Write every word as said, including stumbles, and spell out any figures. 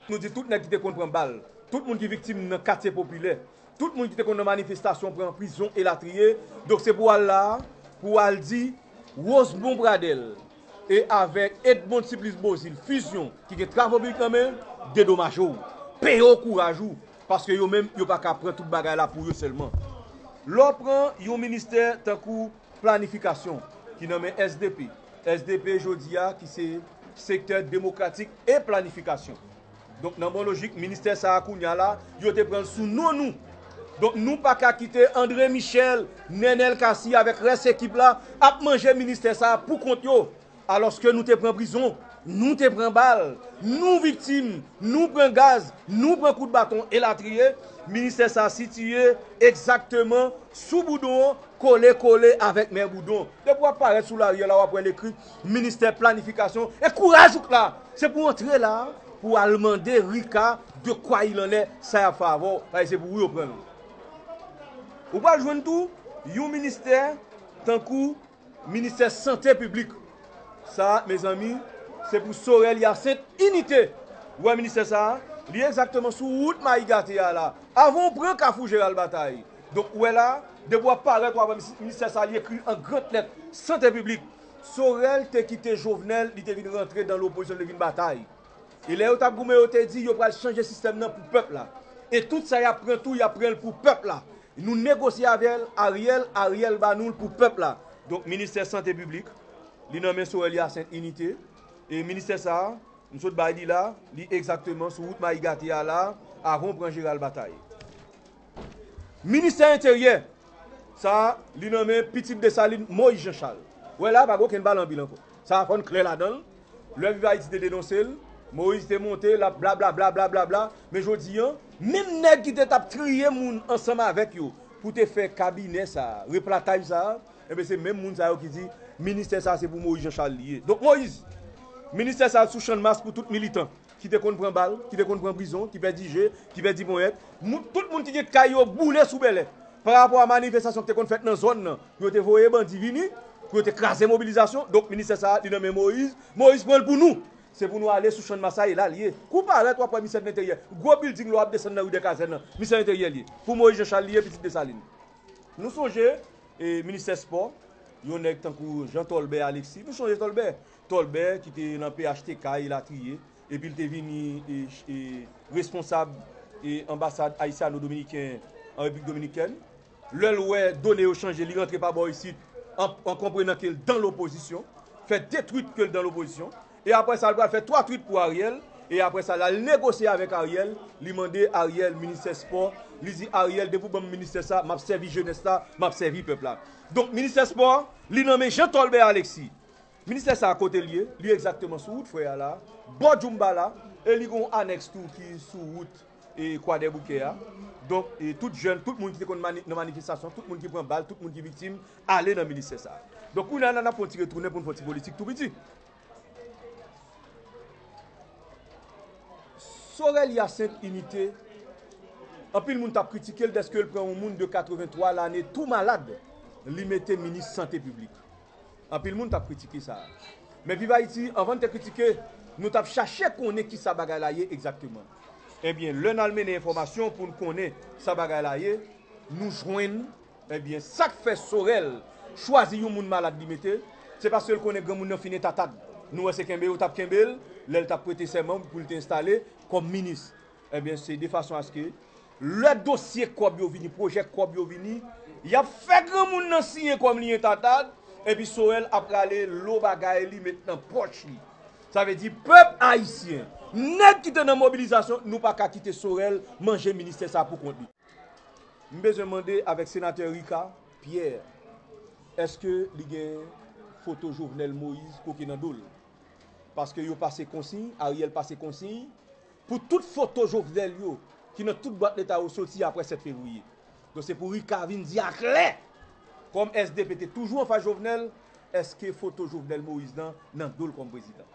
Nou di tout nèg ki te konn pran bal, tout moun ki viktim nan katye popilè, tout moun ki te konn nan manifestasyon pran prizon elatriye. Donk se pou w al la a, pou w al di Rosemond Pradel e avèk Edmonde Supplice Beauzile, Fusion, ki gen travo piblik nan men, dedomaje w, peye w kouraj ou, paske yo menm, yo pa ka pran tout bagay la pou yo sèlman. Lè w pran yon ministè tankou planifikasyon, ki nan men S D P, S D P jodi a, ki se sektè demokratik e planifikasyon. Donk, nan bon lojik, ministè sa a kounye a la, yo te pran l sou non nou. Donk, nou pa ka kite André Michel, Nenel Cassy avèk rès ekip la ap manje ministè sa a pou kont yo. Alòske nou te pran prizon, nou te pran bal, nou viktim, nou pran gaz, nou pran kout baton, elatriye. Ministè sa a sitiye egzakteman sou Boudon, kole kole avèk Men Boudon. Depi w ap parèt sou lari a la, w ap wè l ekri ministè planifikasyon. E kouraj ou k la! Se pou w antre la, pou w al mande Rika de quoi il en est, sa y ap fè avè w, paske se pou ou yo pran l. Ou pral jwenn tou yon ministè tankou ministè sante piblik. Sa, mezanmi, se pou Sorel Hyacinthe Unité. Ou wè ministè sa a? Li egzakteman sou wout Mayi Gate a la. Avan w pran Kafou Jeral Batay. Donk, ou wè la, depi w ap parèt, w ap wè ministè sa a, li ekri an gran lèt, sante piblik. Sorel te kite Jovenel, li te vin rantre dan lopozisyon, li te vin batay. E lè yo t ap goumen, yo te di yo pral chanje sistèm nan pou pèp la. E tout sa y ap pran tou, y ap pran l pou pèp la. Nou negosye avè l, Ariel, Ariel ba nou l pou pèp la. Donk, ministè sante piblik, li nan men Sorel Hyacinthe Unité. E ministè sa a, m sot bay li la, li egzakteman sou wout Mayi Gate a la, avan w pran Jeral Batay. Ministè Enteryè, sa a, li nan men pitit Desalin, Moïse Jean Charles. Wè la, pa gen okenn bal anpil ankò. Sa a, fò n klè ladan l. Lè Viv Ayiti te denonse l, Moïse te monte, l ap blablabla, blablabla. Men jodi a, menm nèg ki te t ap triye moun ansanm avèk yo pou te fè kabinè sa a, replataj sa a, enben, se menm moun sa yo ki di, ministè sa a, se pou Moïse Jean Charles li ye. Donk, Moïse, ministè sa a sou channmas pou tout militan ki te konn pran bal, ki te konn pran prizon, ki pèdi je, ki pèdi ponyèt. Moun, tout moun ki gen kay yo boule sou Bèlè. Pa rapò a manifestasyon ki te konn fèt nan zòn nan, pou yo te voye bandi vini, pou yo te kraze mobilizasyon. Donk, ministè sa a, li nan men Moïse. Moïse pran l pou nou. Se pou nou ale sou channmas la, e la l ye. Kou parèt, w ap wè ministè de Lenteryè. Gwo bilding lè w ap desann nan ri dè Kazèn nan. Ministè Lenteryè l ye. Pou Moïse Jean Charles li ye, pitit Desalin. Nou sonje, e, ministè spò, yon nèg tankou Jean Tolbert Alexis. Nou sonje Tolbert. Tolbert ki te nan P H T K elatriye. Epi l te vini, e, e, responsab, e, anbasad ayisyano-dominiken an Repiblik Dominikèn. Lè l wè done yo chanje, li rantre pa bò isit, an, an konprenan ke l dan lopozisyon, fè de twit ke l dan lopozisyon. E apre sa, l pral fè twa twit pou Ariel. E apre sa, l al negosye avèk Ariel. Li mande Ariel ministè spò. Li di Ariel, depi w ban m ministè sa, m ap sèvi jenès la, m ap sèvi pèp la. Donk, ministè spò, li nan men Jean Tolbert Alexis. Ministè sa a kote l ye, li egzakteman sou wout Frè a la, bò Djoumba la, e li gen yon anèks tou ki sou wout, e, Kwadèboukè a. Donk, e, tout jèn, tout moun ki te konn mani-, nan manifestasyon, tout moun ki pran bal, tout moun ki viktim, ale nan ministè sa a. Donk, kounye a, n ap fè yon ti retounen pou n fè yon ti politik tou piti. Sorel Hyacinthe Unité, anpil moun t ap kritike l dèske l pran yon moun de katrevenntwa lane tou malad, li mete minis sante piblik. Anpil moun t ap kritike sa. Men Viv Ayiti, anvan n te kritike, nou t ap chache konnen kisa bagay la ye egzakteman. Ebyen, lè n al mennen enfòmasyon pou n konnen sa bagay la ye, nou jwenn, ebyen, sa k fè Sorel chwazi yon moun malad li mete, se paske l konnen granmoun nan fin entatad. Nou wè se kenbe yo t ap kenbe l, lè l t ap prete sèman pou l te enstale kòm minis. Ebyen, se de fason aske lè dosye kòb yo vini, pwojè kòb yo vini, y ap fè granmoun nan siyen kòm li entatad, epi Sorel ap rale lo bagay li met nan pòch li. Sa vle di pèp ayisyen, nèg ki te nan mobilizasyon, nou pa ka kite Sorel manje ministè sa pou kont li. M bezwen mande avèk senatè Rika Pierre, èske li gen foto Jovenel Moïse koke nan do l? Paske yo pase konsiy, Ariel pase konsiy, pou tout foto Jovenel yo ki nan tout bwat leta yo soti apre sèt fevriye. Donk se pou Rika vin di aklè, kòm S D P te toujou anfas Jovenel, èske foto Jovenel Moïse nan nan do l kòm prezidan?